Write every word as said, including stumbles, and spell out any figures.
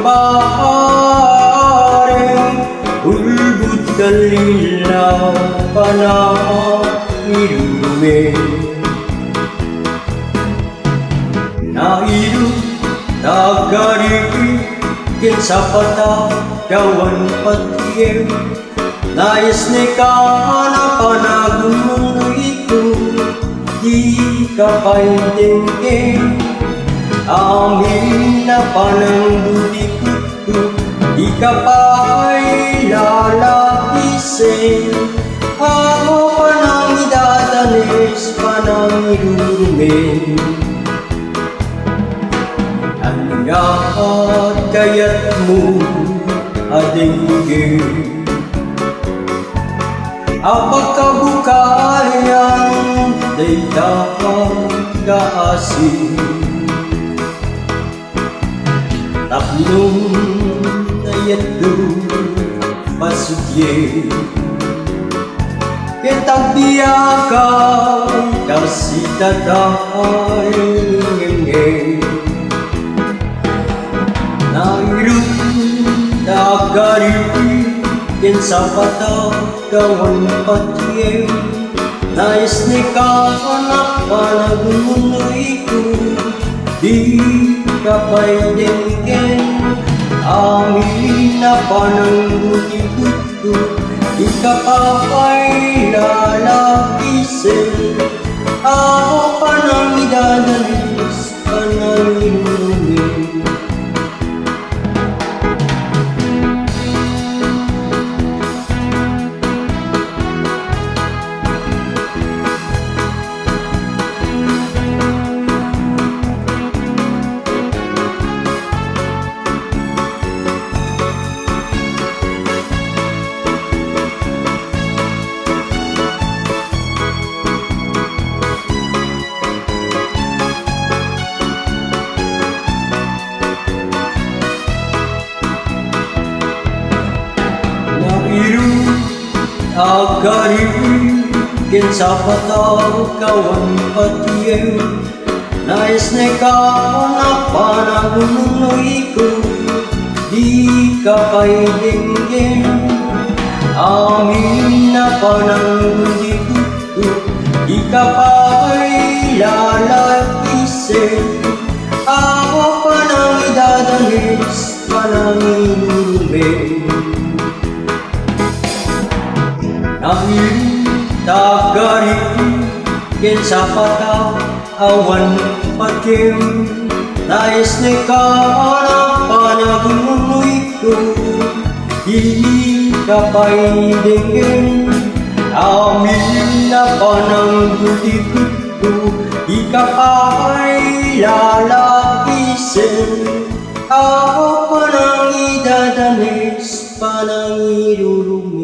Paarem, ulbod kalilla, panangirurumen. Nairu, tagariki, ken sapata, kawan patiem. Naisneka a panagunnoyko, dika pay denggen. Amin a panangbutikutko, dika pay lalakisen. Awan panangidadanes, panangirurumen. Ania ti kayatmo a denggen? A pagkabukayan dayta nga asin. Tapno nayatdo pasugien. Ket agbiagak kas ita tay ngengngeng. Nairu, tagariki, ken sapata, kawan patiem. Naisneka a panagunnoyko, dika pay denggen. Amin a panangbutikutko, dika pay lalakisen. Awan panangidadanes, panangirurumen. Nairu, tagariki, ken sapata, kawan patiem. Naisneka a panagunnoyko, dika pay denggen. Amin a panangbutikutko, dika pay lalakisen. Awan panangidadanes, panangirurumen. Nairu, tagariki, ken sapata, awan patiem. Naisneka a panagunnoyko, dika pay denggen. Amin a panangbutikutko, dika pay lalakisen. Awan panangidadanes, panangirurumen.